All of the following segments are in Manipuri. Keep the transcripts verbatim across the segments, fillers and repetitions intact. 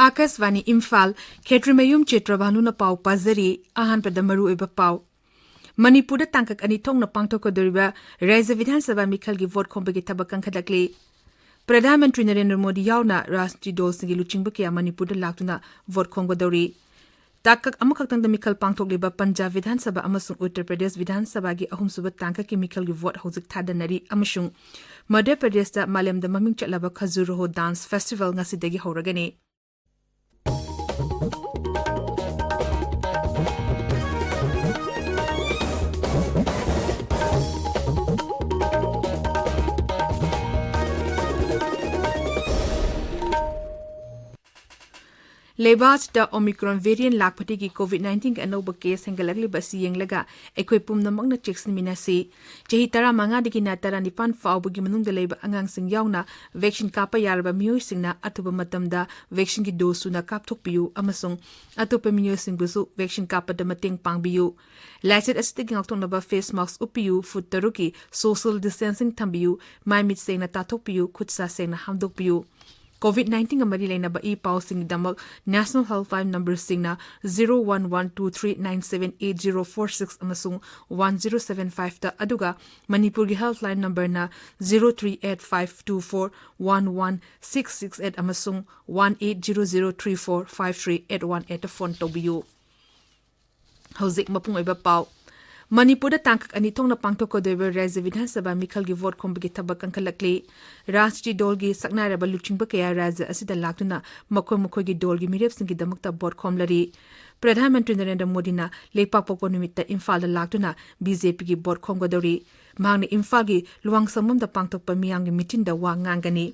ꯑꯥꯀꯥꯁꯕꯥꯅꯤ ꯏꯝꯐꯥꯜ, ꯈꯦꯇ꯭ꯔꯤꯃꯌꯨꯝ ꯆꯤꯇ꯭ꯔꯚꯥꯅꯨꯅ ꯄꯥꯎ ꯄꯥꯖꯔꯤ꯫ ꯑꯍꯥꯟꯕꯗ ꯃꯔꯨꯑꯣꯏꯕ ꯄꯥꯎ꯫ ꯃꯅꯤꯄꯨꯔꯗ ꯇꯥꯡꯀꯛ ꯑꯅꯤ ꯊꯣꯛꯅ ꯄꯥꯡꯊꯣꯛꯀꯗꯧꯔꯤꯕ ꯔꯥꯖ꯭ꯌ ꯕꯤꯙꯥꯟ ꯁꯚꯥ ꯃꯤꯈꯜꯒꯤ ꯚꯣꯠ ꯈꯣꯝꯕꯒꯤ ꯊꯕꯛ ꯀꯟꯈꯠꯂꯛꯂꯤ꯫ ꯄ꯭ꯔꯙꯥꯟ ꯃꯟꯇ꯭ꯔꯤ ꯅꯔꯦꯟꯗ꯭ꯔ ꯃꯣꯗꯤ ꯌꯥꯎꯅ ꯔꯥꯖꯅꯤꯇꯤ ꯗꯜꯁꯤꯡꯒꯤ ꯂꯨꯆꯤꯡꯕ ꯀꯌꯥ ꯃꯅꯤꯄꯨꯔꯗ ꯂꯥꯛꯇꯨꯅ ꯚꯣꯠ ꯈꯣꯝꯒꯗꯧꯔꯤ꯫ ꯇꯥꯡꯀꯛ ꯑꯃꯈꯛꯇꯪꯗ ꯃꯤꯈꯜ ꯄꯥꯡꯊꯣꯛꯂꯤꯕ ꯄꯟꯖꯥꯕ ꯕꯤꯙꯥꯟ ꯁꯚꯥ ꯑꯃꯁꯨꯡ ꯎꯠꯇꯔ ꯄ꯭ꯔꯗꯦꯁ ꯕꯤꯙꯥꯟ ꯁꯚꯥꯒꯤ ꯑꯍꯨꯝꯁꯨꯕ ꯇꯥꯡꯀꯛꯀꯤ ꯃꯤꯈꯜꯒꯤ ꯚꯣꯠ ꯍꯧꯖꯤꯛ ꯊꯥꯗꯅꯔꯤ ꯑꯃꯁꯨꯡ ꯃꯙ꯭ꯌ ꯄ꯭ꯔꯗꯦꯁꯇ ꯃꯥꯂꯦꯝꯗ ꯃꯃꯤꯡ ꯆꯠꯂꯕ ꯈꯖꯨꯔꯍꯣ ꯗꯥꯟꯁ ꯐꯦꯁꯇꯤꯚꯦꯜ ꯉꯁꯤꯗꯒꯤ ꯍꯧꯔꯒꯅꯤ꯫ ꯂꯩꯕꯥꯛ ꯑꯁꯤꯗ Omicron variant ꯂꯥꯛꯄꯗꯒꯤ COVID nineteen ꯑꯅꯧꯕ case ꯍꯦꯟꯒꯠꯂꯛꯂꯤꯕ ꯑꯁꯤ ꯌꯦꯡꯂꯒ ꯑꯩꯈꯣꯏ ꯄꯨꯝꯅꯃꯛꯅ ꯆꯦꯛꯁꯤꯟꯃꯤꯟꯅꯁꯤ꯫ ꯆꯍꯤ ꯇꯔꯥꯃꯉꯥꯗꯒꯤꯅ ꯇꯔꯥꯅꯤꯄꯥꯟ ꯐꯥꯎꯕꯒꯤ ꯃꯅꯨꯡꯗ ꯂꯩꯕ ꯑꯉꯥꯡꯁꯤꯡ ꯌꯥꯎꯅ vaccine ꯀꯥꯞꯄ ꯌꯥꯔꯕ ꯃꯤꯑꯣꯏꯁꯤꯡꯅ ꯑꯊꯨꯕ ꯃꯇꯝꯗ vaccineꯒꯤ dose ꯁꯨꯅ ꯀꯥꯞꯊꯣꯛꯄꯤꯌꯨ ꯑꯃꯁꯨꯡ ꯑꯇꯣꯞꯄ ꯃꯤꯑꯣꯏꯁꯤꯡꯕꯨꯁꯨ vaccine ꯀꯥꯞꯄꯗ ꯃꯇꯦꯡ ꯄꯥꯡꯕꯤꯌꯨ꯫ ꯂꯥꯏꯆꯠ ꯑꯁꯤꯗꯒꯤ ꯉꯥꯛꯊꯣꯛꯅꯕ face mask ꯎꯞꯄꯤꯌꯨ, ꯐꯨꯠ ꯇꯔꯨꯛꯀꯤ social distancing ꯊꯝꯕꯤꯌꯨ, ꯃꯥꯏ ꯃꯤꯠ ꯁꯦꯡꯅ ꯇꯥꯊꯣꯛꯄꯤꯌꯨ, ꯈꯨꯠ ꯁꯥ ꯁꯦꯡꯅ ꯍꯥꯝꯗꯣꯛꯄꯤꯌꯨ꯫ COVID nineteen ꯒ ꯃꯔꯤ ꯂꯩꯅꯕ E ꯄꯥꯎꯁꯤꯡꯒꯤꯗꯃꯛ National Helpline numberꯁꯤꯡꯅ zero one one two three nine seven eight zero four six ꯑꯃꯁꯨꯡ one zero seven five ꯇ, ꯑꯗꯨꯒ ꯃꯅꯤꯄꯨꯔꯒꯤ helpline numberꯅ zero three eight five two four one one six six eight ꯑꯃꯁꯨꯡ one eight zero zero three four five three eight one eight ꯇ phone ꯇꯧꯕꯤꯌꯨ꯫ ꯍꯧꯖꯤꯛ ꯃꯄꯨꯡ ꯑꯣꯏꯕ ꯄꯥꯎ꯫ ꯃꯅꯤꯄꯨꯔꯗ ꯇꯥꯡꯀꯛ ꯑꯅꯤ ꯊꯣꯛꯅ ꯄꯥꯡꯊꯣꯛꯀꯗꯧꯔꯤꯕ ꯔꯥꯖ꯭ꯌ ꯕꯤꯙꯥꯟ ꯁꯚꯥ ꯃꯤꯈꯜꯒꯤ ꯚꯣꯠ ꯈꯣꯝꯕꯒꯤ ꯊꯕꯛ ꯀꯟꯈꯠꯂꯛꯂꯤ꯫ ꯔꯥꯖꯅꯤꯇꯤ ꯗꯜꯒꯤ ꯁꯛꯅꯥꯏꯔꯕ ꯂꯨꯆꯤꯡꯕ ꯀꯌꯥ ꯔꯥꯖ꯭ꯌ ꯑꯁꯤꯗ ꯂꯥꯛꯇꯨꯅ ꯃꯈꯣꯏ ꯃꯈꯣꯏꯒꯤ ꯗꯜꯒꯤ ꯃꯤꯔꯦꯞꯁꯤꯡꯒꯤꯗꯃꯛꯇ ꯚꯣꯠ ꯈꯣꯝꯂꯔꯤ꯫ ꯄ꯭ꯔꯙꯥꯟ ꯃꯟꯇ꯭ꯔꯤ ꯅꯔꯦꯟꯗ꯭ꯔ ꯃꯣꯗꯤꯅ ꯂꯩꯄꯥꯛꯄꯣꯛꯄ ꯅꯨꯃꯤꯠꯇ ꯏꯝꯐꯥꯜꯗ ꯂꯥꯛꯇꯨꯅ BJPꯒꯤ ꯚꯣꯠ ꯈꯣꯝꯒꯗꯧꯔꯤ꯫ ꯃꯍꯥꯛꯅ ꯏꯝꯐꯥꯜꯒꯤ ꯂꯨꯋꯥꯡꯁꯪꯕꯝꯗ ꯄꯥꯡꯊꯣꯛꯄ ꯃꯤꯌꯥꯝꯒꯤ meetingꯗ ꯋꯥ ꯉꯥꯡꯒꯅꯤ꯫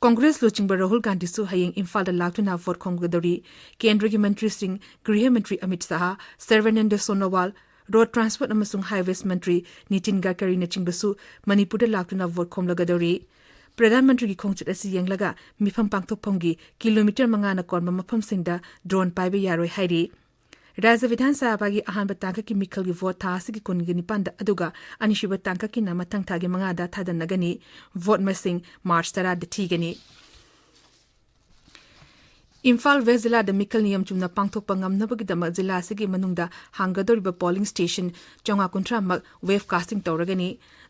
ꯀꯣꯡꯒ꯭ꯔꯦꯁ ꯂꯨꯆꯤꯡꯕ ꯔꯥꯍꯨꯜ ꯒꯥꯟꯙꯤꯁꯨ ꯍꯌꯦꯡ ꯏꯝꯐꯥꯜꯗ ꯂꯥꯛꯇꯨꯅ ꯚꯣꯠ ꯈꯣꯝꯒꯗꯧꯔꯤ꯫ ꯀꯦꯟꯗ꯭ꯔꯒꯤ ꯃꯟꯇ꯭ꯔꯤꯁꯤꯡ ꯒ꯭ꯔꯤꯍ ꯃꯟꯇ꯭ꯔꯤ ꯑꯃꯤꯠ ꯁꯥꯍ, ꯁꯔꯕꯥꯅꯟꯗ ꯁꯣꯅꯣꯋꯥꯜ, ꯔꯣꯗ ꯇ꯭ꯔꯥꯟꯁꯄꯣꯔꯠ ꯑꯃꯁꯨꯡ ꯍꯥꯏꯋꯦꯁ ꯃꯟꯇ꯭ꯔꯤ ꯅꯤꯇꯤꯟ ꯒꯗꯀꯔꯤꯅꯆꯤꯡꯕꯁꯨ ꯃꯅꯤꯄꯨꯔꯗ ꯂꯥꯛꯇꯨꯅ ꯚꯣꯠ ꯈꯣꯝꯂꯒꯗꯧꯔꯤ꯫ ꯄ꯭ꯔꯙꯥꯟ ꯃꯟꯇ꯭ꯔꯤꯒꯤ ꯈꯣꯡꯆꯠ ꯑꯁꯤ ꯌꯦꯡꯂꯒ ꯃꯤꯐꯝ ꯄꯥꯡꯊꯣꯛꯐꯝꯒꯤ ꯀꯤꯂꯣꯃꯤꯇꯔ ꯃꯉꯥꯅ ꯀꯣꯟꯕ ꯃꯐꯝꯁꯤꯡꯗ drone ꯄꯥꯏꯕ ꯌꯥꯔꯣꯏ ꯍꯥꯏꯔꯤ꯫ ꯔꯥꯖ꯭ꯌ ꯕꯤꯙꯥꯟ ꯁꯚꯥꯒꯤ ꯑꯍꯥꯟꯕ ꯇꯥꯡꯀꯛꯀꯤ ꯃꯤꯈꯜꯒꯤ ꯚꯣꯠ ꯊꯥ ꯑꯁꯤꯒꯤ ꯀꯨꯟꯒ ꯅꯤꯄꯥꯟꯗ ꯑꯗꯨꯒ ꯑꯅꯤꯁꯨꯕ ꯇꯥꯡꯀꯛꯀꯤꯅ ꯃꯊꯪ ꯊꯥꯒꯤ ꯃꯉꯥꯗ ꯊꯥꯗꯅꯒꯅꯤ꯫ ꯚꯣꯠ ꯃꯁꯤꯡ ꯃꯥꯔꯆ ꯇꯔꯥꯗ ꯊꯤꯒꯅꯤ꯫ ꯏꯝꯐꯥꯜ ꯋꯦꯁ ꯖꯤꯂꯥꯗ ꯃꯤꯈꯜ ꯅꯤꯌꯝ ꯆꯨꯝꯅ ꯄꯥꯡꯊꯣꯛꯄ ꯉꯝꯅꯕꯒꯤꯗꯃꯛ ꯖꯤꯂꯥ ꯑꯁꯤꯒꯤ ꯃꯅꯨꯡꯗ ꯍꯥꯡꯒꯗꯧꯔꯤꯕ polling station ꯆꯥꯝꯃꯉꯥ ꯀꯨꯟꯊ꯭ꯔꯥꯃꯛ web casting ꯇꯧꯔꯒꯅꯤ꯫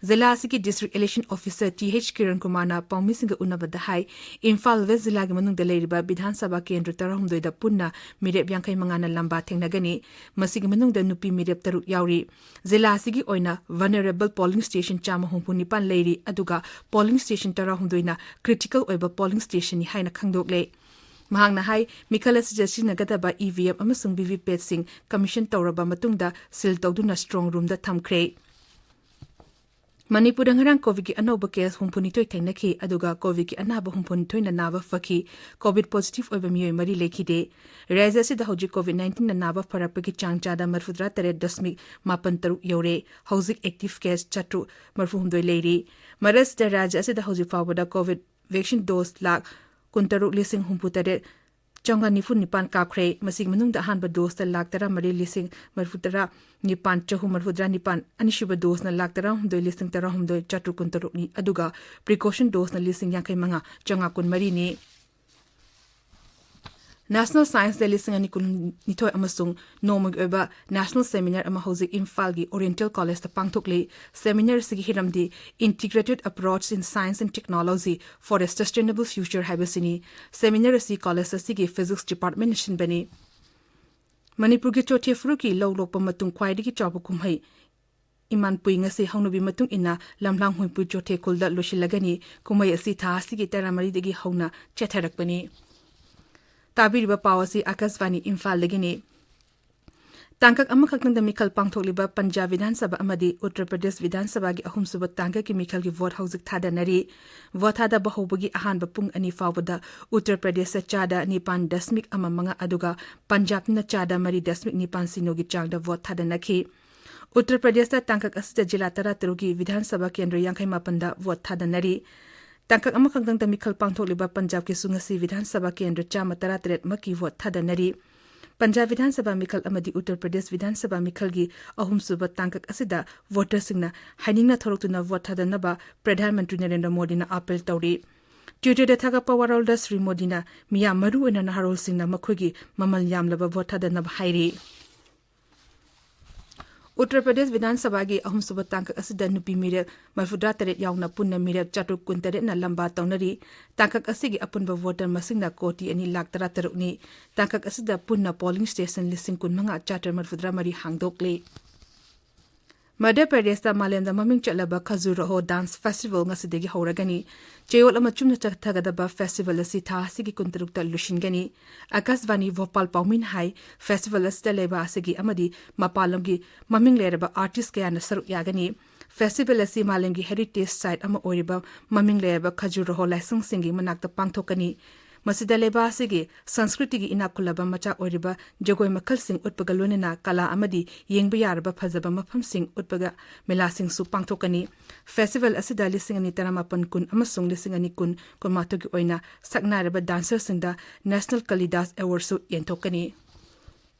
ꯖꯤꯂꯥ ꯑꯁꯤꯒꯤ district election officer T H Kiran ꯀꯨꯃꯥꯔꯅ ꯄꯥꯎꯃꯤꯁꯤꯡꯒ ꯎꯅꯕꯗ ꯍꯥꯏ, ꯏꯝꯐꯥꯜ ꯋꯦꯁ ꯖꯤꯂꯥꯒꯤ ꯃꯅꯨꯡꯗ ꯂꯩꯔꯤꯕ ꯕꯤꯙꯥꯟ ꯁꯚꯥ ꯀꯦꯟꯗ꯭ꯔ ꯇꯔꯥꯍꯨꯝꯗꯣꯏꯗ ꯄꯨꯟꯅ ꯃꯤꯔꯦꯞ ꯌꯥꯡꯈꯩ ꯃꯉꯥꯅ ꯂꯝꯕꯥ ꯊꯦꯡꯅꯒꯅꯤ꯫ ꯃꯁꯤꯒꯤ ꯃꯅꯨꯡꯗ ꯅꯨꯄꯤ ꯃꯤꯔꯦꯞ ꯇꯔꯨꯛ ꯌꯥꯎꯔꯤ꯫ ꯖꯤꯂꯥ ꯑꯁꯤꯒꯤ ꯑꯣꯏꯅ vulnerable polling station ꯆꯥꯝꯃ ꯍꯨꯝꯐꯨ ꯅꯤꯄꯥꯟ ꯂꯩꯔꯤ, ꯑꯗꯨꯒ polling station ꯇꯔꯥꯍꯨꯝꯗꯣꯏꯅ critical ꯑꯣꯏꯕ polling stationꯅꯤ ꯍꯥꯏꯅ ꯈꯪꯗꯣꯛꯂꯦ꯫ ꯃꯍꯥꯛꯅ ꯍꯥꯏ, ꯃꯤꯈꯜ ꯑꯁꯤꯗ ꯁꯤꯖꯤꯟꯅꯒꯗꯕ ꯏ ꯚꯤ ꯑꯦꯝ ꯑꯃꯁꯨꯡ ꯚꯤ ꯚꯤ ꯄꯦꯠꯁꯤꯡ commission ꯇꯧꯔꯕ ꯃꯇꯨꯡꯗ seal ꯇꯧꯗꯨꯅ strong roomꯗ ꯊꯝꯈ꯭ꯔꯦ꯫ ꯃꯅꯤꯄꯨꯔꯗ ꯉꯔꯥꯡ COVIDꯀꯤ ꯑꯅꯧꯕ case ꯍꯨꯝꯐꯨꯅꯤꯊꯣꯏ ꯊꯦꯡꯅꯈꯤ, ꯑꯗꯨꯒ COVIDꯀꯤ ꯑꯅꯥꯕ ꯍꯨꯝꯐꯨꯅꯤꯊꯣꯏꯅ ꯅꯥꯕ ꯐꯈꯤ꯫ COVID positive ꯑꯣꯏꯕ ꯃꯤꯑꯣꯏ ꯃꯔꯤ ꯂꯩꯈꯤꯗꯦ꯫ ꯔꯥꯖ꯭ꯌ ꯑꯁꯤꯗ ꯍꯧꯖꯤꯛ COVID nineteenꯅ ꯅꯥꯕ ꯐꯔꯛꯄꯒꯤ ꯆꯥꯡ ꯆꯥꯗ ꯃꯔꯤꯐꯨꯇꯔꯥ ꯇꯔꯦꯠ ꯗꯁꯃꯤꯛ ꯃꯥꯄꯟ ꯇꯔꯨꯛ ꯌꯧꯔꯦ꯫ ꯍꯧꯖꯤꯛ active case ꯆꯥꯇ꯭ꯔꯨꯛ ꯃꯔꯤꯐꯨꯍꯨꯝꯗꯣꯏ ꯂꯩꯔꯤ꯫ ꯃꯔꯛꯁꯤꯗ ꯔꯥꯖ꯭ꯌ ꯑꯁꯤꯗ ꯍꯧꯖꯤꯛ ꯐꯥꯎꯕꯗ COVID vaccine dose ꯂꯥꯈ ꯀꯨꯟꯇꯔꯨꯛ ꯂꯤꯁꯤꯡ ꯍꯨꯝꯐꯨꯇꯔꯦꯠ ꯆꯥꯝꯃꯉꯥ ꯅꯤꯐꯨ ꯅꯤꯄꯥꯟ ꯀꯥꯞꯈ꯭ꯔꯦ꯫ ꯃꯁꯤꯒꯤ ꯃꯅꯨꯡꯗ ꯑꯍꯥꯟꯕ doseꯇ ꯂꯥꯈ ꯇꯔꯥꯃꯔꯤ ꯂꯤꯁꯤꯡ ꯃꯔꯤꯐꯨꯇꯔꯥ ꯅꯤꯄꯥꯟ ꯆꯍꯨꯝ ꯃꯔꯤꯐꯨꯇꯔꯥ ꯅꯤꯄꯥꯟ, ꯑꯅꯤꯁꯨꯕ doseꯅ ꯂꯥꯈ ꯇꯔꯥꯍꯨꯝꯗꯣꯏ ꯂꯤꯁꯤꯡ ꯇꯔꯥꯍꯨꯝꯗꯣꯏ ꯆꯥꯇ꯭ꯔꯨꯛ ꯀꯨꯟꯇꯔꯨꯛꯅꯤ, ꯑꯗꯨꯒ precaution doseꯅ ꯂꯤꯁꯤꯡ ꯌꯥꯡꯈꯩ ꯃꯉꯥ ꯆꯥꯝꯃꯉꯥ ꯀꯨꯟꯃꯔꯤꯅꯤ꯫ National Science Day ꯂꯤꯁꯤꯡ ꯑꯅꯤ ꯀꯨꯟꯅꯤꯊꯣꯏ ꯑꯃꯁꯨꯡ ꯅꯣꯡꯃꯒꯤ ꯑꯣꯏꯕ national seminar ꯑꯃ ꯍꯧꯖꯤꯛ ꯏꯝꯐꯥꯜꯒꯤ Oriental Collegeꯇ ꯄꯥꯡꯊꯣꯛꯂꯤ꯫ Seminar ꯑꯁꯤꯒꯤ ꯍꯤꯔꯝꯗꯤ Integrated Approach in Science and Technology for a Sustainable Future ꯍꯥꯏꯕꯁꯤꯅꯤ꯫ Seminar ꯑꯁꯤ college ꯑꯁꯤꯒꯤ Physics Departmentꯅ ꯁꯤꯟꯕꯅꯤ꯫ ꯃꯅꯤꯄꯨꯔꯒꯤ ꯆꯣꯊꯦ ꯐꯨꯔꯨꯞꯀꯤ ꯂꯧ ꯂꯣꯛꯄ ꯃꯇꯨꯡ ꯈ꯭ꯋꯥꯏꯗꯒꯤ ꯆꯥꯎꯕ ꯀꯨꯝꯍꯩ ꯏꯃꯥꯟ ꯄꯨꯏ ꯉꯁꯤ ꯍꯧꯅꯕꯤ ꯃꯇꯨꯡ ꯏꯟꯅ ꯂꯝꯂꯥꯡ ꯍꯨꯏꯄꯨꯏ ꯆꯣꯊꯦ ꯈꯨꯜꯗ ꯂꯣꯏꯁꯤꯜꯂꯒꯅꯤ꯫ ꯀꯨꯝꯍꯩ ꯑꯁꯤ ꯊꯥ ꯑꯁꯤꯒꯤ ꯇꯔꯥꯃꯔꯤꯗꯒꯤ ꯍꯧꯅ ꯆꯠꯊꯔꯛꯄꯅꯤ꯫ ꯇꯥꯕꯤꯔꯤꯕ ꯄꯥꯎ ꯑꯁꯤ ꯑꯥꯀꯥꯁꯕꯥꯅꯤ ꯏꯝꯐꯥꯜꯗꯒꯤꯅꯤ꯫ ꯇꯥꯡꯀꯛ ꯑꯃꯈꯛꯇꯪꯗ ꯃꯤꯈꯜ ꯄꯥꯡꯊꯣꯛꯂꯤꯕ ꯄꯟꯖꯥꯕ ꯕꯤꯙꯥꯟ ꯁꯚꯥ ꯑꯃꯗꯤ ꯎꯠꯇꯔ ꯄ꯭ꯔꯗꯦꯁ ꯕꯤꯙꯥꯟ ꯁꯚꯥꯒꯤ ꯑꯍꯨꯝꯁꯨꯕ ꯇꯥꯡꯀꯛꯀꯤ ꯃꯤꯈꯜꯒꯤ ꯚꯣꯠ ꯍꯧꯖꯤꯛ ꯊꯥꯗꯅꯔꯤ꯫ ꯚꯣꯠ ꯊꯥꯗꯕ ꯍꯧꯕꯒꯤ ꯑꯍꯥꯟꯕ ꯄꯨꯡ ꯑꯅꯤ ꯐꯥꯎꯕꯗ ꯎꯠꯇꯔ ꯄ꯭ꯔꯗꯦꯁꯇ ꯆꯥꯗ ꯅꯤꯄꯥꯟ ꯗꯁꯃꯤꯛ ꯑꯃ ꯃꯉꯥ ꯑꯗꯨꯒ ꯄꯟꯖꯥꯕꯅ ꯆꯥꯗ ꯃꯔꯤ ꯗꯁꯃꯤꯛ ꯅꯤꯄꯥꯟ ꯁꯤꯅꯣꯒꯤ ꯆꯥꯡꯗ ꯚꯣꯠ ꯊꯥꯗꯅꯈꯤ꯫ ꯎꯠꯇꯔ ꯄ꯭ꯔꯗꯦꯁꯇ ꯇꯥꯡꯀꯛ ꯑꯁꯤꯗ ꯖꯤꯂꯥ ꯇꯔꯥꯇꯔꯨꯛꯀꯤ ꯕꯤꯙꯥꯟ ꯁꯚꯥ ꯀꯦꯟꯗ꯭ꯔ ꯌꯥꯡꯈꯩ ꯃꯥꯄꯟꯗ ꯚꯣꯠ ꯊꯥꯗꯅꯔꯤ꯫ ꯇꯥꯡꯀꯛ ꯑꯃꯈꯛꯇꯪꯗ ꯃꯤꯈꯜ ꯄꯥꯡꯊꯣꯛꯂꯤꯕ ꯄꯟꯖꯥꯕꯀꯤꯁꯨ ꯉꯁꯤ ꯚꯤꯙꯥꯟ ꯁꯚꯥ ꯀꯦꯟꯗ꯭ꯔ ꯆꯥꯝꯃ ꯇꯔꯥꯇꯔꯦꯠ ꯃꯛꯀꯤ ꯚꯣꯠ ꯊꯥꯗꯅꯔꯤ꯫ ꯄꯟꯖꯥꯕ ꯚꯤꯙꯥꯟ ꯁꯚꯥ ꯃꯤꯈꯜ ꯑꯃꯗꯤ ꯎꯠꯇꯔ ꯄ꯭ꯔꯗꯦꯁ ꯚꯤꯙꯥꯟ ꯁꯚꯥ ꯃꯤꯈꯜꯒꯤ ꯑꯍꯨꯝꯁꯨꯕ ꯇꯥꯡꯀꯛ ꯑꯁꯤꯗ ꯚꯣꯇꯔꯁꯤꯡꯅ ꯍꯥꯏꯅꯤꯡꯅ ꯊꯧꯔꯛꯇꯨꯅ ꯚꯣꯠ ꯊꯥꯗꯅꯕ ꯄ꯭ꯔꯙꯥꯟ ꯃꯟꯇ꯭ꯔꯤ ꯅꯔꯦꯟꯗ꯭ꯔ ꯃꯣꯗꯤꯅ ꯑꯥꯄꯤꯜ ꯇꯧꯔꯤ꯫ ꯇ꯭ꯋꯤꯇꯔꯗ ꯊꯥꯒꯠꯄ ꯋꯥꯔꯣꯜꯗ ꯁ꯭ꯔꯤ ꯃꯣꯗꯤꯅ ꯃꯤꯌꯥꯝ, ꯃꯔꯨꯑꯣꯏꯅ ꯅꯍꯥꯔꯣꯜꯁꯤꯡꯅ ꯃꯈꯣꯏꯒꯤ ꯃꯃꯜ ꯌꯥꯝꯂꯕ ꯚꯣꯠ ꯊꯥꯗꯅꯕ ꯍꯥꯏꯔꯤ꯫ ꯎꯠꯇꯔ ꯄ꯭ꯔꯗꯦꯁ ꯚꯤꯙꯥꯟ ꯁꯚꯥꯒꯤ ꯑꯍꯨꯝꯁꯨꯕ ꯇꯥꯡꯀꯛ ꯑꯁꯤꯗ ꯅꯨꯄꯤ ꯃꯤꯔꯦꯞ ꯃꯔꯤꯐꯨꯇꯔꯥ ꯇꯔꯦꯠ ꯌꯥꯎꯅ ꯄꯨꯟꯅ ꯃꯤꯔꯦꯞ ꯆꯥꯇ꯭ꯔꯨꯛ ꯀꯨꯟꯇꯔꯦꯠꯅ ꯂꯝꯕꯥ ꯇꯧꯅꯔꯤ꯫ ꯇꯥꯡꯀꯛ ꯑꯁꯤꯒꯤ ꯑꯄꯨꯟꯕ ꯚꯣꯇꯔ ꯃꯁꯤꯡꯅ ꯀꯣꯇꯤ ꯑꯅꯤ ꯂꯥꯈ ꯇꯔꯥꯇꯔꯨꯛꯅꯤ꯫ ꯇꯥꯡꯀꯛ ꯑꯁꯤꯗ ꯄꯨꯟꯅ ꯄꯣꯂꯤꯡ ꯁ꯭ꯇꯦꯁꯟ ꯂꯤꯁꯤꯡ ꯀꯨꯟꯃꯉꯥ ꯆꯥꯇ꯭ꯔꯦꯠ ꯃꯔꯤꯐꯨꯇꯔꯥ ꯃꯔꯤ ꯍꯥꯡꯗꯣꯛꯂꯤ꯫ ꯃꯙ꯭ꯌ ꯄ꯭ꯔꯗꯦꯁꯇ ꯃꯥꯂꯦꯝꯗ ꯃꯃꯤꯡ ꯆꯠꯂꯕ ꯈꯖꯨꯔꯍꯣ ꯗꯥꯟꯁ ꯐꯦꯁꯇꯤꯚꯦꯜ ꯉꯁꯤꯗꯒꯤ ꯍꯧꯔꯒꯅꯤ꯫ ꯆꯌꯣꯜ ꯑꯃ ꯆꯨꯞꯅ ꯆꯠꯊꯒꯗꯕ ꯐꯦꯁꯇꯤꯚꯦꯜ ꯑꯁꯤ ꯊꯥ ꯑꯁꯤꯒꯤ ꯀꯨꯟꯇꯔꯨꯛꯇ ꯂꯣꯏꯁꯤꯟꯒꯅꯤ꯫ ꯑꯀꯥꯁꯕꯥꯅꯤ ꯚꯣꯄꯥꯜ ꯄꯥꯎꯃꯤꯅ ꯍꯥꯏ, ꯐꯦꯁꯇꯤꯚꯦꯜ ꯑꯁꯤꯗ ꯂꯩꯕꯥꯛ ꯑꯁꯤꯒꯤ ꯑꯃꯗꯤ ꯃꯄꯥꯟ ꯂꯝꯒꯤ ꯃꯃꯤꯡ ꯂꯩꯔꯕ ꯑꯥꯔꯇꯤꯁ ꯀꯌꯥꯅ ꯁꯔꯨꯛ ꯌꯥꯒꯅꯤ꯫ ꯐꯦꯁꯇꯤꯚꯦꯜ ꯑꯁꯤ ꯃꯥꯂꯦꯝꯒꯤ ꯍꯦꯔꯤꯇꯦꯖ ꯁꯥꯏꯠ ꯑꯃ ꯑꯣꯏꯔꯤꯕ ꯃꯃꯤꯡ ꯂꯩꯔꯕ ꯈꯖꯨꯔꯍꯣ ꯂꯥꯏꯁꯪꯁꯤꯡꯒꯤ ꯃꯅꯥꯛꯇ ꯄꯥꯡꯊꯣꯛꯀꯅꯤ꯫ ꯃꯁꯤꯗ ꯂꯩꯕꯥꯛ ꯑꯁꯤꯒꯤ ꯁꯪꯁꯀ꯭ꯔꯤꯇꯤꯒꯤ ꯏꯅꯥꯛ ꯈꯨꯜꯂꯕ ꯃꯆꯥꯛ ꯑꯣꯏꯔꯤꯕ ꯖꯒꯣꯏ ꯃꯈꯜꯁꯤꯡ ꯎꯠꯄꯒ ꯂꯣꯏꯅꯅ ꯀꯂꯥ ꯑꯃꯗꯤ ꯌꯦꯡꯕ ꯌꯥꯔꯕ ꯐꯖꯕ ꯃꯐꯝꯁꯤꯡ ꯎꯠꯄꯒ ꯃꯦꯂꯥꯁꯤꯡꯁꯨ ꯄꯥꯡꯊꯣꯛꯀꯅꯤ꯫ ꯐꯦꯁꯇꯤꯚꯦꯜ ꯑꯁꯤꯗ ꯂꯤꯁꯤꯡ ꯑꯅꯤ ꯇꯔꯥꯃꯥꯄꯟ ꯀꯨꯟ ꯑꯃꯁꯨꯡ ꯂꯤꯁꯤꯡ ꯑꯅꯤ ꯀꯨꯟ ꯀꯨꯟꯃꯥꯊꯣꯏꯒꯤ ꯑꯣꯏꯅ ꯁꯛꯅꯥꯏꯔꯕ ꯗꯥꯟꯁꯔꯁꯤꯡꯗ ꯅꯦꯁꯅꯦꯜ ꯀꯂꯤꯗꯥꯁ ꯑꯦꯋꯥꯔꯗꯁꯨ ꯌꯦꯟꯊꯣꯛꯀꯅꯤ꯫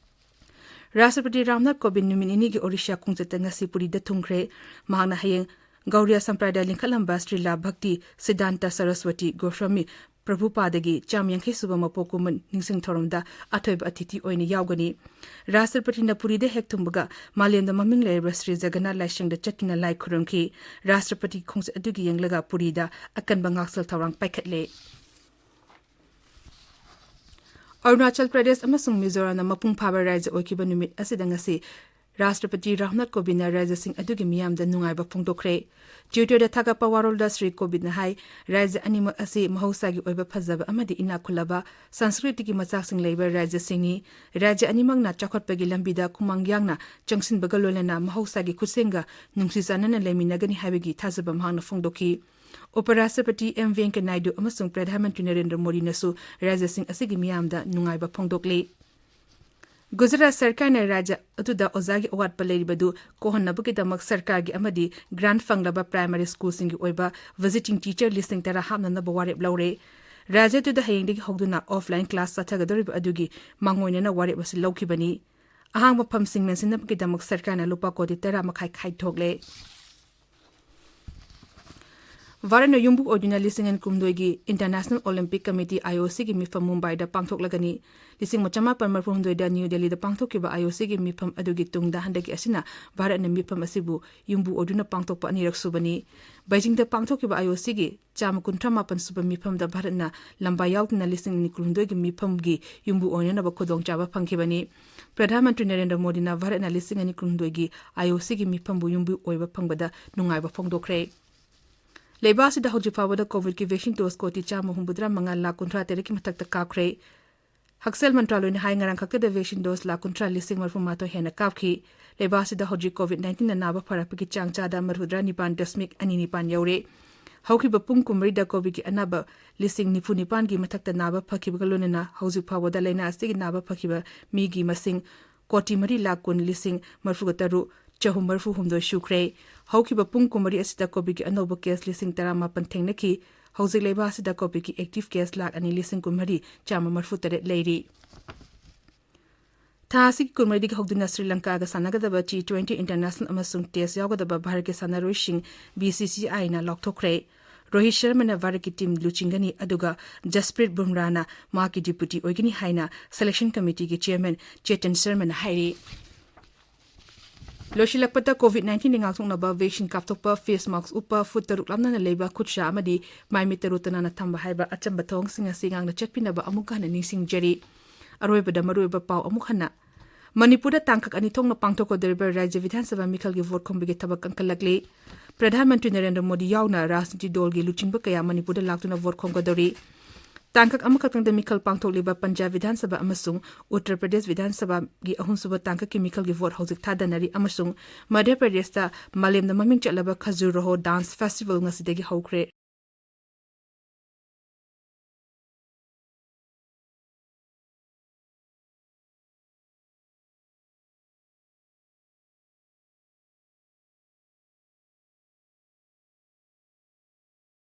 ꯔꯥꯁꯇ꯭ꯔꯄꯇꯤ ꯔꯥꯝꯅꯥꯊ ꯀꯣꯕꯤꯟꯗ ꯅꯨꯃꯤꯠ ꯅꯤꯅꯤꯒꯤ ꯑꯣꯔꯤꯁꯥ ꯈꯣꯡꯆꯠꯇ ꯉꯁꯤ ꯄꯨꯔꯤꯗ ꯊꯨꯡꯈ꯭ꯔꯦ꯫ ꯃꯍꯥꯛꯅ ꯍꯌꯦꯡ ꯒꯧꯔꯤꯌꯥ ꯁꯝꯄ꯭ꯔꯗꯥꯌ ꯂꯤꯡꯈꯠꯂꯝꯕ ꯁ꯭ꯔꯤꯂꯥ ꯚꯛꯇꯤ ꯁꯤꯗꯥꯟꯇ ꯁꯔꯁꯋꯇꯤ ꯒꯣꯁ꯭ꯋꯥꯃꯤ ꯄ꯭ꯔꯚꯨꯄꯥꯗꯒꯤ ꯆꯥꯝ ꯌꯥꯡꯈꯩ ꯁꯨꯕ ꯃꯄꯣꯛ ꯀꯨꯝꯑꯣꯟ ꯅꯤꯡꯁꯤꯡ ꯊꯧꯔꯝꯗ ꯑꯊꯣꯏꯕ ꯑꯇꯤꯊꯤ ꯑꯣꯏꯅ ꯌꯥꯎꯒꯅꯤ꯫ ꯔꯥꯁꯇ꯭ꯔꯄꯇꯤꯅ ꯄꯨꯔꯤꯗ ꯍꯦꯛ ꯊꯨꯡꯕꯒ ꯃꯥꯂꯦꯝꯗ ꯃꯃꯤꯡ ꯂꯩꯔꯕ ꯁ꯭ꯔꯤ ꯖꯒꯟꯅꯥꯊ ꯂꯥꯏꯁꯪꯗ ꯆꯠꯇꯨꯅ ꯂꯥꯏ ꯈꯨꯔꯨꯝꯈꯤ꯫ ꯔꯥꯁꯇ꯭ꯔꯄꯇꯤ ꯈꯣꯡꯆꯠ ꯑꯗꯨꯒꯤ ꯌꯦꯡꯂꯒ ꯄꯨꯔꯤꯗ ꯑꯀꯟꯕ ꯉꯥꯛꯁꯦꯜ ꯊꯧꯔꯥꯡ ꯄꯥꯏꯈꯠꯂꯦ꯫ ꯑꯔꯨꯅꯥꯆꯜ ꯄ꯭ꯔꯗꯦꯁ ꯑꯃꯁꯨꯡ ꯃꯤꯖꯣꯔꯥꯝꯅ ꯃꯄꯨꯡ ꯐꯥꯕ ꯔꯥꯖ꯭ꯌ ꯑꯣꯏꯈꯤꯕ ꯅꯨꯃꯤꯠ ꯑꯁꯤꯗ ꯉꯁꯤ ꯔꯥꯁꯇ꯭ꯔꯄꯇꯤ ꯔꯥꯝꯅꯥꯊ ꯀꯣꯕꯤꯟꯗꯅ ꯔꯥꯖ꯭ꯌꯁꯤꯡ ꯑꯗꯨꯒꯤ ꯃꯤꯌꯥꯝꯗ ꯅꯨꯡꯉꯥꯏꯕ ꯐꯣꯡꯗꯣꯛꯈ꯭ꯔꯦ꯫ ꯇ꯭ꯋꯤꯇꯔꯗ ꯊꯥꯒꯠꯄ ꯋꯥꯔꯣꯜꯗ ꯁ꯭ꯔꯤ ꯀꯣꯕꯤꯟꯗꯅ ꯍꯥꯏ, ꯔꯥꯖ꯭ꯌ ꯑꯅꯤꯃꯛ ꯑꯁꯤ ꯃꯍꯧꯁꯥꯒꯤ ꯑꯣꯏꯕ ꯐꯖꯕ ꯑꯃꯗꯤ ꯏꯅꯥꯛ ꯈꯨꯜꯂꯕ ꯁꯪꯁꯀ꯭ꯔꯤꯇꯤꯒꯤ ꯃꯆꯥꯛꯁꯤꯡ ꯂꯩꯕ ꯔꯥꯖ꯭ꯌꯁꯤꯡꯅꯤ꯫ ꯔꯥꯖ꯭ꯌ ꯑꯅꯤꯃꯛꯅ ꯆꯥꯎꯈꯠꯄꯒꯤ ꯂꯝꯕꯤꯗ ꯈꯨꯃꯥꯡ ꯌꯥꯡꯅ ꯆꯪꯁꯤꯟꯕꯒ ꯂꯣꯏꯅꯅ ꯃꯍꯧꯁꯥꯒꯤ ꯈꯨꯠꯁꯦꯝꯒ ꯅꯨꯡꯁꯤ ꯆꯥꯟꯅꯅ ꯂꯩꯃꯤꯟꯅꯒꯅꯤ ꯍꯥꯏꯕꯒꯤ ꯊꯥꯖꯕ ꯃꯍꯥꯛꯅ ꯐꯣꯡꯗꯣꯛꯈꯤ꯫ ꯎꯄꯔꯥꯁꯇ꯭ꯔꯄꯇꯤ ꯑꯦꯝ ꯚꯦꯡꯀꯌꯥ ꯅꯥꯏꯗꯨ ꯑꯃꯁꯨꯡ ꯄ꯭ꯔꯙꯥꯟ ꯃꯟꯇ꯭ꯔꯤ ꯅꯔꯦꯟꯗ꯭ꯔ ꯃꯣꯗꯤꯅꯁꯨ ꯔꯥꯖ꯭ꯌꯁꯤꯡ ꯑꯁꯤꯒꯤ ꯃꯤꯌꯥꯝꯗ ꯅꯨꯡꯉꯥꯏꯕ ꯐꯣꯡꯗꯣꯛꯂꯤ꯫ ꯒꯨꯖꯔꯥꯠ ꯁꯔꯀꯥꯔꯅ ꯔꯥꯖ꯭ꯌ ꯑꯗꯨꯗ ꯑꯣꯖꯥꯒꯤ ꯑꯋꯥꯠꯄ ꯂꯩꯔꯤꯕꯗꯨ ꯀꯣꯛꯍꯟꯅꯕꯒꯤꯗꯃꯛ ꯁꯔꯀꯥꯔꯒꯤ ꯑꯃꯗꯤ ꯒ꯭ꯔꯥꯟꯠ ꯐꯪꯂꯕ ꯄ꯭ꯔꯥꯏꯃꯥꯔꯤ ꯁ꯭ꯀꯨꯜꯁꯤꯡꯒꯤ ꯑꯣꯏꯕ ꯚꯤꯖꯤꯇꯤꯡ ꯇꯤꯆꯔ ꯂꯤꯁꯤꯡ ꯇꯔꯥ ꯍꯥꯞꯅꯅꯕ ꯋꯥꯔꯦꯞ ꯂꯧꯔꯦ꯫ ꯔꯥꯖ꯭ꯌ ꯑꯗꯨꯗ ꯍꯌꯦꯡꯗꯒꯤ ꯍꯧꯗꯨꯅ ꯑꯣꯐꯂꯥꯏꯟ ꯀ꯭ꯂꯥꯁ ꯆꯠꯊꯒꯗꯧꯔꯤꯕ ꯑꯗꯨꯒꯤ ꯃꯥꯡꯑꯣꯏꯅꯅ ꯋꯥꯔꯦꯞ ꯑꯁꯤ ꯂꯧꯈꯤꯕꯅꯤ꯫ ꯑꯍꯥꯡꯕ ꯐꯝꯁꯤꯡ ꯃꯦꯟꯁꯤꯟꯅꯕꯒꯤꯗꯃꯛ ꯁꯔꯀꯥꯔꯅ ꯂꯨꯄꯥ ꯀꯣꯇꯤ ꯇꯔꯥ ꯃꯈꯥꯏ ꯈꯥꯏꯗꯣꯛꯂꯦ꯫ ꯚꯥꯔꯠꯅ ꯌꯨꯝꯕꯨ ꯑꯣꯏꯗꯨꯅ ꯂꯤꯁꯤꯡ ꯑꯅꯤ ꯀꯨꯟꯍꯨꯝꯗꯣꯏꯒꯤ ꯏꯟꯇꯔꯅꯦꯁꯅꯦꯜ ꯑꯣꯂꯤꯝꯄꯤꯛ ꯀꯃꯤꯇꯤ, IOC, ꯒꯤ ꯃꯤꯐꯝ ꯃꯨꯝꯕꯥꯏꯗ ꯄꯥꯡꯊꯣꯛꯂꯒꯅꯤ꯫ ꯂꯤꯁꯤꯡ ꯑꯃ ꯆꯃꯥꯄꯟ ꯃꯔꯤꯐꯨ ꯍꯨꯝꯗꯣꯏꯗ ꯅ꯭ꯌꯨ ꯗꯦꯜꯂꯤꯗ ꯄꯥꯡꯊꯣꯛꯈꯤꯕ IOC ꯒꯤ ꯃꯤꯐꯝ ꯑꯗꯨꯒꯤ ꯇꯨꯡꯗ ꯍꯟꯗꯛꯀꯤ ꯑꯁꯤꯅ ꯚꯥꯔꯠꯅ ꯃꯤꯐꯝ ꯑꯁꯤꯕꯨ ꯌꯨꯝꯕꯨ ꯑꯣꯏꯗꯨꯅ ꯄꯥꯡꯊꯣꯛꯄ ꯑꯅꯤꯔꯛ ꯁꯨꯕꯅꯤ꯫ ꯕꯩꯖꯤꯡꯗ ꯄꯥꯡꯊꯣꯛꯈꯤꯕ IOC ꯒꯤ ꯆꯥꯝꯃ ꯀꯨꯟꯊ꯭ꯔꯥ ꯃꯥꯄꯟ ꯁꯨꯕ ꯃꯤꯐꯝꯗ ꯚꯥꯔꯠꯅ ꯂꯝꯕꯥ ꯌꯥꯎꯗꯅ ꯂꯤꯁꯤꯡ ꯑꯅꯤ ꯀꯨꯟꯍꯨꯝꯗꯣꯏꯒꯤ ꯃꯤꯐꯝꯒꯤ ꯌꯨꯝꯕꯨ ꯑꯣꯏꯅꯅꯕ ꯈꯨꯗꯣꯡꯆꯥꯕ ꯐꯪꯈꯤꯕꯅꯤ꯫ ꯄ꯭ꯔꯙꯥꯟ ꯃꯟꯇ꯭ꯔꯤ ꯅꯔꯦꯟꯗ꯭ꯔ ꯃꯣꯗꯤꯅ ꯚꯥꯔꯠꯅ ꯂꯤꯁꯤꯡ ꯑꯅꯤ ꯀꯨꯟꯍꯨꯝꯗꯣꯏꯒꯤ IOC ꯒꯤ ꯃꯤꯐꯝꯕꯨ ꯌꯨꯝꯕꯨ ꯑꯣꯏꯕ ꯐꯪꯕꯗ ꯅꯨꯡꯉꯥꯏꯕ ꯐꯣꯡꯗꯣꯛꯈ꯭ꯔꯦ꯫ ꯂꯩꯕꯥꯛ ꯑꯁꯤꯗ ꯍꯧꯖꯤꯛ ꯐꯥꯎꯕꯗ ꯀꯣꯚꯤꯗꯀꯤ ꯚꯦꯛꯁꯤꯟ ꯗꯣꯁ ꯀꯣꯇꯤ ꯆꯥꯝꯃ ꯍꯨꯝꯐꯨꯇꯔꯥ ꯃꯉꯥ ꯂꯥꯈ ꯀꯨꯟꯊ꯭ꯔꯥ ꯇꯔꯦꯠꯀꯤ ꯃꯊꯛꯇ ꯀꯥꯞꯈ꯭ꯔꯦ꯫ ꯍꯛꯁꯦꯜ ꯃꯟꯇ꯭ꯔꯥꯂꯣꯏꯅ ꯍꯥꯏ, ꯉꯔꯥꯡ ꯈꯛꯇꯗ ꯚꯦꯛꯁꯤꯟ ꯗꯣꯁ ꯂꯥꯈ ꯀꯨꯟꯊ꯭ꯔꯥ ꯂꯤꯁꯤꯡ ꯃꯔꯤꯐꯨ ꯃꯥꯊꯣꯏ ꯍꯦꯟꯅ ꯀꯥꯞꯈꯤ꯫ ꯂꯩꯕꯥꯛ ꯑꯁꯤꯗ ꯍꯧꯖꯤꯛ ꯀꯣꯚꯤꯗ ꯅꯥꯏꯟꯇꯤꯟꯅ ꯅꯥꯕ ꯐꯔꯛꯄꯒꯤ ꯆꯥꯡ ꯆꯥꯗ ꯃꯔꯤꯐꯨꯇꯔꯥ ꯅꯤꯄꯥꯟ ꯗꯁꯃꯤꯛ ꯑꯅꯤ ꯅꯤꯄꯥꯟ ꯌꯧꯔꯦ꯫ ꯍꯧꯈꯤꯕ ꯄꯨꯡ ꯀꯨꯟꯃꯔꯤꯗ ꯀꯣꯚꯤꯗꯀꯤ ꯑꯅꯥꯕ ꯂꯤꯁꯤꯡ ꯅꯤꯐꯨ ꯅꯤꯄꯥꯟꯒꯤ ꯃꯊꯛꯇ ꯅꯥꯕ ꯐꯈꯤꯕꯒ ꯂꯣꯏꯅꯅ ꯍꯧꯖꯤꯛ ꯐꯥꯎꯕꯗ ꯂꯥꯏꯅꯥ ꯑꯁꯤꯒꯤ ꯅꯥꯕ ꯐꯈꯤꯕ ꯃꯤꯒꯤ ꯃꯁꯤꯡ ꯀꯣꯇꯤ ꯃꯔꯤ ꯂꯥꯈ ꯀꯨꯟ ꯂꯤꯁꯤꯡ ꯃꯔꯤꯐꯨꯒ ꯇꯔꯨꯛ ꯆꯍꯨꯝ ꯃꯔꯤꯐꯨ ꯍꯨꯝꯗꯣꯏ ꯁꯨꯈ꯭ꯔꯦ꯫ ꯍꯧꯈꯤꯕ ꯄꯨꯡ ꯀꯨꯟꯃꯔꯤ ꯑꯁꯤꯗ ꯀꯣꯚꯤꯗꯀꯤ ꯑꯅꯧꯕ ꯀꯦꯁ ꯂꯤꯁꯤꯡ ꯇꯔꯥꯃꯥꯄꯟ ꯊꯦꯡꯅꯈꯤ꯫ ꯍꯧꯖꯤꯛ ꯂꯩꯕꯥꯛ ꯑꯁꯤꯗ ꯀꯣꯚꯤꯗꯀꯤ ꯑꯦꯛꯇꯤꯚ ꯀꯦꯁ ꯂꯥꯈ ꯑꯅꯤ ꯂꯤꯁꯤꯡ ꯀꯨꯟꯃꯔꯤ ꯆꯥꯝꯃ ꯃꯔꯤꯐꯨ ꯇꯔꯦꯠ ꯂꯩꯔꯤ꯫ ꯊꯥ ꯑꯁꯤꯒꯤ ꯀꯨꯟꯃꯔꯤꯗꯒꯤ ꯍꯧꯗꯨꯅ ꯁ꯭ꯔꯤ ꯂꯪꯀꯥꯒ ꯁꯥꯟꯅꯒꯗꯕ ꯇꯤ ꯇ꯭ꯋꯦꯟꯇꯤ ꯏꯟꯇꯔꯅꯦꯁꯅꯦꯜ ꯑꯃꯁꯨꯡ ꯇꯦꯁ ꯌꯥꯎꯒꯗꯕ ꯚꯥꯔꯠꯀꯤ ꯁꯥꯟꯅꯔꯣꯏꯁꯤꯡ BCCI ꯅ ꯂꯥꯎꯊꯣꯛꯈ꯭ꯔꯦ꯫ ꯔꯣꯍꯤꯠ ꯁꯔꯃꯅ ꯚꯥꯔꯠꯀꯤ ꯇꯤꯝ ꯂꯨꯆꯤꯡꯒꯅꯤ, ꯑꯗꯨꯒ ꯖꯁꯄ꯭ꯔꯤꯠ ꯕꯨꯝꯔꯥꯅ ꯃꯍꯥꯛꯀꯤ ꯗꯤꯄ꯭ꯌꯨꯇꯤ ꯑꯣꯏꯒꯅꯤ ꯍꯥꯏꯅ ꯁꯦꯂꯦꯛꯁꯟ ꯀꯃꯤꯇꯤꯒꯤ ꯆꯦꯌꯔꯃꯦꯟ ꯆꯦꯇꯟ ꯁꯔꯃꯅ ꯍꯥꯏꯔꯤ꯫ ꯂꯣꯏꯁꯤꯜꯂꯛꯄꯗ, ꯀꯣꯚꯤꯗ ꯅꯥꯏꯟꯇꯤꯟꯗꯒꯤ ꯉꯥꯛꯊꯣꯛꯅꯕ ꯚꯦꯛꯁꯤꯟ ꯀꯥꯞꯊꯣꯛꯄ, ꯐꯦꯁ ꯃꯥꯁꯛ ꯎꯞꯄ, ꯐꯨꯠ ꯇꯔꯨꯛ ꯂꯥꯞꯅꯅ ꯂꯩꯕ, ꯈꯨꯠꯁꯥ ꯑꯃꯗꯤ ꯃꯥꯏ ꯃꯤꯠ ꯇꯔꯨ ꯇꯅꯥꯟꯅ ꯊꯝꯕ ꯍꯥꯏꯕ ꯑꯆꯝꯕ ꯊꯧꯑꯣꯡꯁꯤꯡ ꯑꯁꯤ ꯉꯥꯛꯅ ꯆꯠꯄꯤꯅꯕ ꯑꯃꯨꯛꯀ ꯍꯟꯅ ꯅꯤꯡꯁꯤꯡꯖꯔꯤ꯫ ꯑꯔꯣꯏꯕꯗ ꯃꯔꯨꯑꯣꯏꯕ ꯄꯥꯎ ꯑꯃꯨꯛ ꯍꯟꯅ꯫ ꯃꯅꯤꯄꯨꯔꯗ ꯇꯥꯡꯀꯛ ꯑꯅꯤ ꯊꯣꯛꯅ ꯄꯥꯡꯊꯣꯛꯀꯗꯧꯔꯤꯕ ꯔꯥꯖ꯭ꯌ ꯕꯤꯙꯥꯟ ꯁꯚꯥ ꯃꯤꯈꯜꯒꯤ ꯚꯣꯠ ꯈꯣꯝꯕꯒꯤ ꯊꯕꯛ ꯀꯟꯈꯠꯂꯛꯂꯤ꯫ ꯄ꯭ꯔꯙꯥꯟ ꯃꯟꯇ꯭ꯔꯤ ꯅꯔꯦꯟꯗ꯭ꯔ ꯃꯣꯗꯤ ꯌꯥꯎꯅ ꯔꯥꯖꯅꯤꯇꯤ ꯗꯣꯜꯒꯤ ꯂꯨꯆꯤꯡꯕ ꯀꯌꯥ ꯃꯅꯤꯄꯨꯔꯗ ꯂꯥꯛꯇꯨꯅ ꯚꯣꯠ ꯈꯣꯝꯒꯗꯧꯔꯤ꯫ ꯇꯥꯡꯀꯛ ꯑꯃꯈꯛꯇꯪꯗ ꯃꯤꯈꯜ ꯄꯥꯡꯊꯣꯛꯂꯤꯕ ꯄꯟꯖꯥꯕ ꯕꯤꯙꯥꯟ ꯁꯚꯥ ꯑꯃꯁꯨꯡ ꯎꯠꯇꯔ ꯄ꯭ꯔꯗꯦꯁ ꯕꯤꯙꯥꯟ ꯁꯚꯥꯒꯤ ꯑꯍꯨꯝꯁꯨꯕ ꯇꯥꯡꯀꯛꯀꯤ ꯃꯤꯈꯜꯒꯤ ꯚꯣꯠ ꯍꯧꯖꯤꯛ ꯊꯥꯗꯅꯔꯤ ꯑꯃꯁꯨꯡ ꯃꯙ꯭ꯌ ꯄ꯭ꯔꯗꯦꯁꯇ ꯃꯥꯂꯦꯝꯗ ꯃꯃꯤꯡ ꯆꯠꯂꯕ ꯈꯖꯨꯔꯍꯣ ꯗꯥꯟꯁ ꯐꯦꯁꯇꯤꯚꯦꯜ ꯉꯁꯤꯗꯒꯤ ꯍꯧꯈ꯭ꯔꯦ꯫